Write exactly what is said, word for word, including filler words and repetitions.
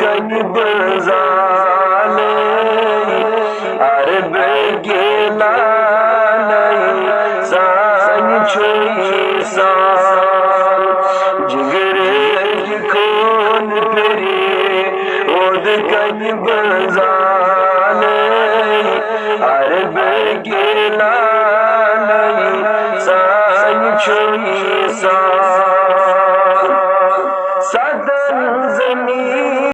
کنہِ بہٕ زالے، عربہٕ گِلالے، سانہِ چھُے سان۔ جگرٕکۍ خوٗن پھِرِ، اودٕ کنہِ بہٕ زالے۔